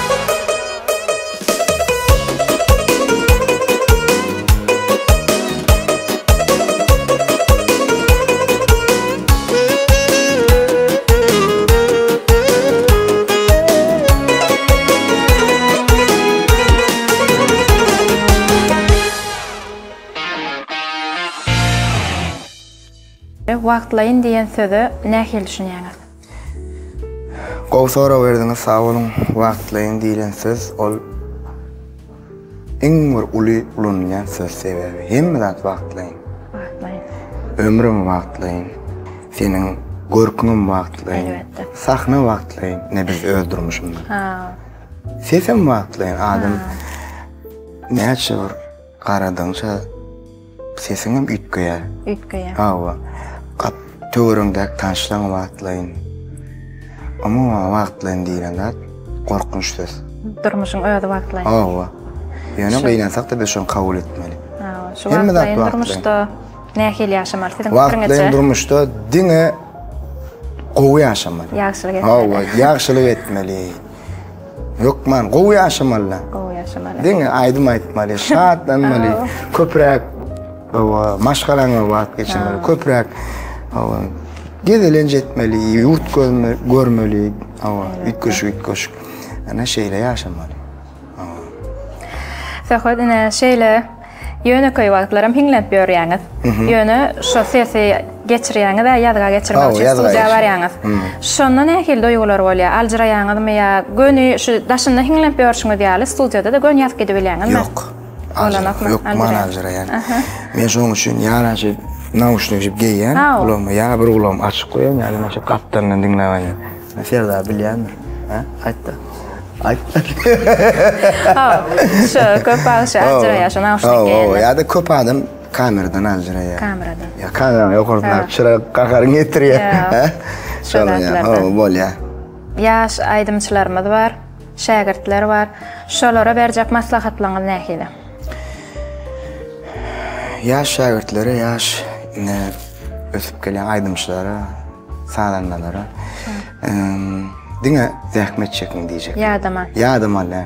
Wagtlaýyn diýen söze nähili düşünýäňiz? Gowy sorag berdiňiz sag boluň. Wagtlaýyn diýlen söz ol Iň bir uly ulanylýan söz sebäbi hemme zat wagtlaýyn. Wagtlaýyn. Ömrüm wagtlaýyn. Seniň görküňem wagtlaýyn. Elbetde. Sahna wagtlaýyn. Ne biz öz durmuşymda. Ha. Sesem wagtlaýyn. Adam näçe bir garadygyça Sesiňem üýtgeýär. Üýtgeýär. Hawa. Gap töweregiňdäki tanyşlaň wagtlaýyn. Umuman wagtlaýyn diýlen zat gorkunç söz. Durmuşyň özi wagtlaýyn. Hawa. Ýöne gynansak-da biz şony kabul etmeli. Hawa. Şu wagtlaýyn durmuşda nähili ýaşamaly siziň pikiňizçe? Wagtlaýyn durmuşda diňe gowy ýaşamaly. Ýagşylyk etmeli. Hawa, ýagşylyk etmeli. Hökman gowy ýaşamaly. Gowy ýaşamaly. Diňe aýdym aýtmaly, şatlanmaly, köpräk hawa, maşgalaňa wagt geçirmeli, köpräk hawa, gezelenç etmeli, ýurt görmeli, hawa, üýtgeşik üýtgeşik. Ana şeýle ýaşamaly. Söhbet ine şeýle ýönekeý wagtlaram hiňlenip ýörýäňiz. Ýöne şo sesi geçirýäňiz-ä ýazga geçirmek üçin studiýa barýaňyz. Şonda nähili duýgular bolýar? Aljyraýaňyzmy ýa göni şu daşynda hiňlenip ýörşüňiz ýaly studiýada-da göni ýazyp gidibilýäňizmi? Ýok. Bolanokmy? Hökman aljyraýan. Men şonuň üçin ýa nauşnik geýýän gulagyma ýa bir gulagymy açyk goýýan ýa-da şu gapdalyndan diňläp alýan. Serdar bilýändir. Hä? Aýtda. Aýtda. Ha, şu köp bagşy aljyraýar, şu nauşnik geýende. Ýa-da köp adam kameradan aljyraýar. Kameradan. Ýa kameranyň ýokarsyndaky çyra gaharyňy getirýär. Hä? Şo zatlardan. Hawa, bolýar. Ýaş aýdymçylarymyz bar, şägirtler bar. Şolara berjek maslahatlaryňyz nähili? Ýaş şägirtlere, ýaş ine ösüp gelýän aýdymçylara Sazandalara diňe zähmet çekiň diýjek. Ýadaman. Ýadaman däl.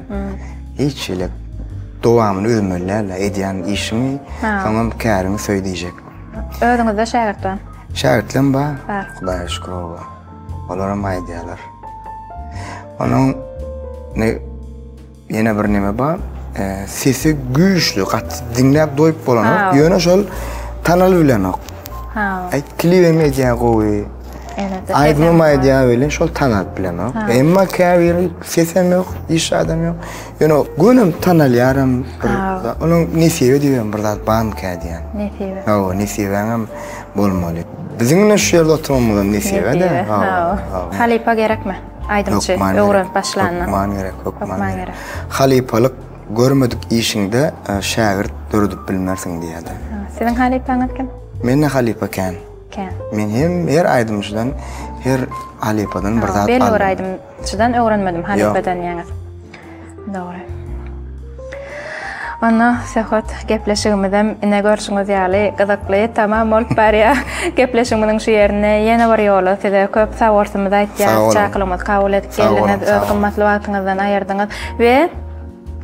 Hiç hili dowamyny üzmeli däl, edýän işiňi, soňam käriňi söý diýjek. Özüňizde şägirt bar? Şägirtlem bar. Bar. Hudaýa şükür oba. Olaram aýdýarlar. Onuň ne Ýene bir neme bar, sesi güýçli, gaty diňläp doýup bolanok. Ýöne şol tanalyp bilenok. Aý, klibem edýär gowy. Aýdymam aýdýar welin şol tanalyp bilenok. Emma käbiri sesem ýok, hiç zadam ýok. Ýöne gönem tanalýaram bir. Onuň nesibe diýen bir zat barmyka diýýän. Nesibe. Hawa, nesibäňem bolmaly. Biziň ine şu ýerde oturmamyzam nesibe-de. Hawa. Halypa gerekmi? Aýdymçy öwrenip başlanda. Hökman gerek, hökman gerek. Halypalyk görmedik işiňde şägirt döredip bilmersiň diýýärler. Siziň halypaňyz kim? Mende halypa kän. Kän. Men hem her aýdymçydan, her halypadan bir zat aldym. Belli bir aýdymçydan öwrenmedim, halypadan diýýäňiz. Dogry. Onda söhbet gepleşigimizem ine görşüňiz ýaly gyzykly tamam bolup barýar. Gepleşigimiziň şu ýerinde ýene bir ýola size köp sag bolsunymyzy aýtýarys. Çakylygymyzy kabul edip geldiňiz, öz gymmatly wagtyňyzdan aýyrdyňyz we.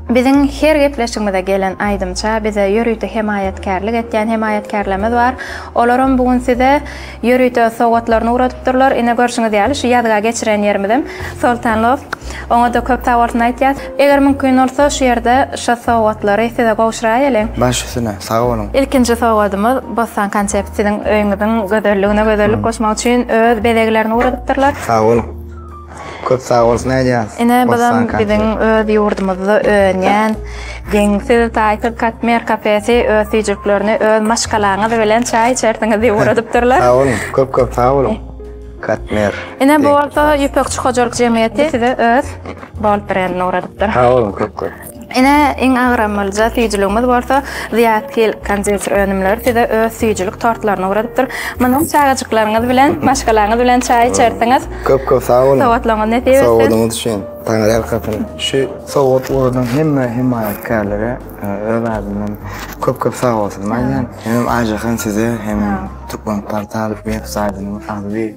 Biziň her gepleşigimize gelen aýdymça bize ýörite hemaýatkärlik etýän hemaýatkärlerimiz bar. Olaram bu gün size ýörite sowgatlaryny ugradypdyrlar. Ine görşüňiz ýaly şu ýazga geçiren ýerimizem Soltan Loft. Oňa-da köp sag bolsun aýtýas. Eger mümkin bolsa şu ýerde şo sowgatlary size gowşuraýalyň. Baş üstüne, sag boluň. Ilkinji sowgadymyz Bossan Concept siziň öýüňiziň gözelligine gözellik goşmak üçin öz bezeglerini ugradypdyrlar. Sag boluň. Köp sag bolsun aýdýas. Ine buzam biziň öz ýurdumyzda önýän deňsiz taýsyz Katmer kafesi öz süýjüklerini öz maşgalaňyz bilen çaý içersiňiz diýip ugradypdyrlar. Sag boluň, köp köp sag boluň. Katmer. Ine bu bolsa Ýüpekçi hojalyk jemgyýeti size öz Bold brendini ugradypdyr. Sag boluň köp köp. Ine, iň agramlyja süýjüligimiz bolsa Zyýat Hil konditer önümleri size öz süýjülik tortlaryny ugradypdyr. Munuň çagajyklaryňyz bilen, maşgalaňyz bilen çaý içersiňiz. Köp köp sag boluň. Sowgatlaryňyz nesip etsin. Sowgadyňyz üçin Taňry ýalkasyn. Şu sowgat ugradan hemme hemaýatkärlere öz adymdan köp köp sag bolsun aýdýan. Hemem Aýjahan size hemem Türkmenportal web saýtynyň agzybir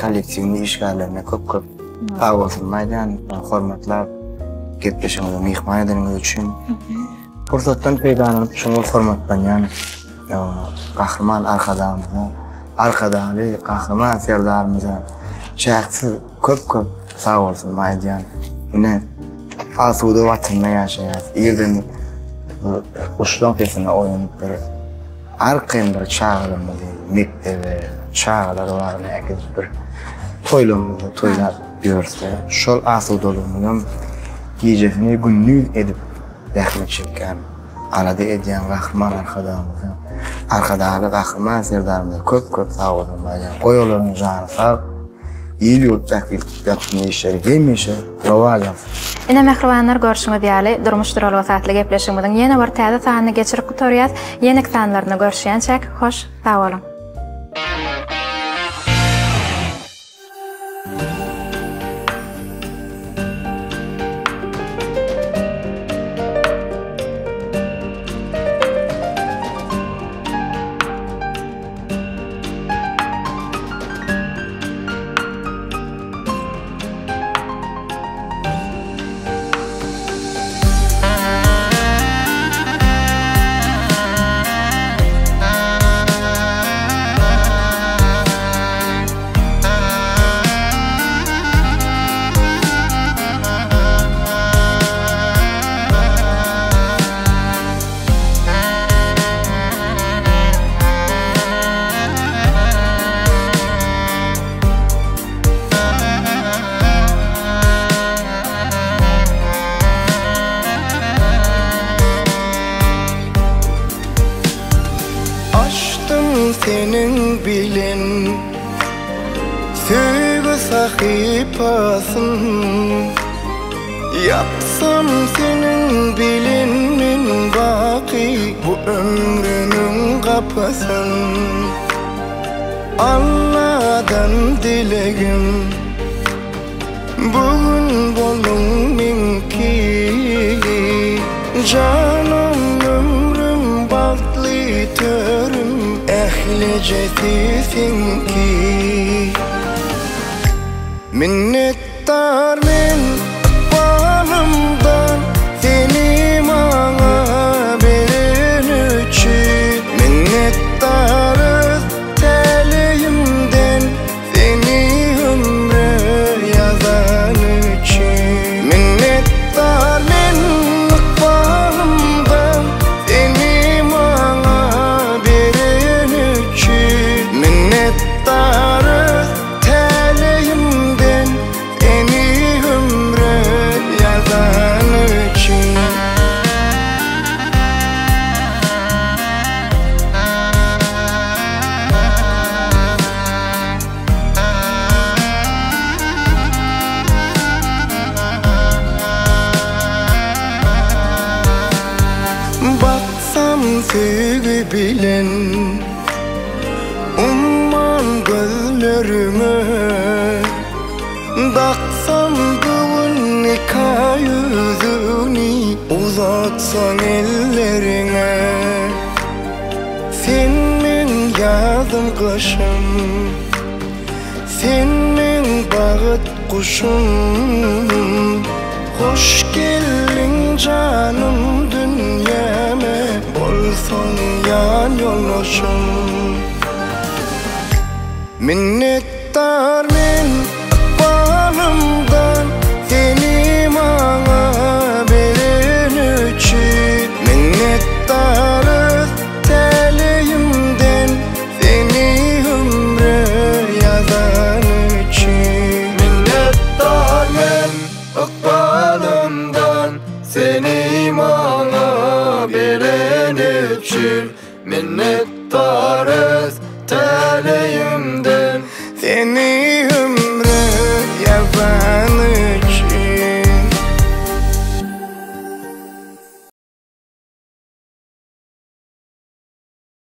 Kollektiwiň işgärlerine köp-köp sag bolsun aýdýan, hormatlap gepleşigimize myhman edeniňiz üçin. Pursatdan peýdalanyp çuňňur hormatlanýan Gahryman Arkadagymyza, Arkadagly Gahryman Serdarymyza çäksiz köp-köp sag bolsun aýdýan. Ine, asuda Watanda ýaşaýas. Irden guşlaň sesine oýanyp bir Arkaýyn bir çagalarymyzy mekdebe, çagalar bagyna äkidip bir toýlarymyzy toýlap ýörse, şol asudalygymyzam gijesini gündiz edip zähmet çekýän, alada edýän Gahryman Arkadagymyza, Arkadagly Gahryman Serdarymyza köp-köp sag bolsun aýdýan. Goý olaryň jany sag, il-ýurt bähbitli ýakyn işleri hemişe rowaç alsyn. Ine mähribanlar görşüňiz ýaly Durmuş duralgasy atly gepleşigimiziň ýene bir täze sanyny geçirip gutarýas. Ýeneki sanlarynda görüşýänçäk hoş sag boluň. Açdym seniň bilen söýgi sahypasyn Ýapsam seniň bilen men baky bu ömrümiň gapysyn Alladan dilegim Bu gün boluň meňki Janym ömrüm bagtly törüm Ählijesi seňki Minnetdar men ykbalymdan Seni maňa bereni üçin Minnetdar öz täleýimden Seni ömre ýazany üçin Minnetdar men ykbalymdan Seni maňa bereni üçin Minnetdar öz täleýimden Seni ömre ýazany üçin. Baksam söýgi bilen umman gözleriňe Daksam bu gün nika ýüzügni uzatsaň elleriňe Sen meň ýazym gyşym Sen meň bagyt guşum Hoş geldiň jan. gyşym. Minnetdar men ykbalymdan seni maňa bereni üçin. Minnetdar öz täleýimden seni ömre ýazany üçin. Minnetdar men ykbalymdan seni maňa bereni üçin. Minnetdar.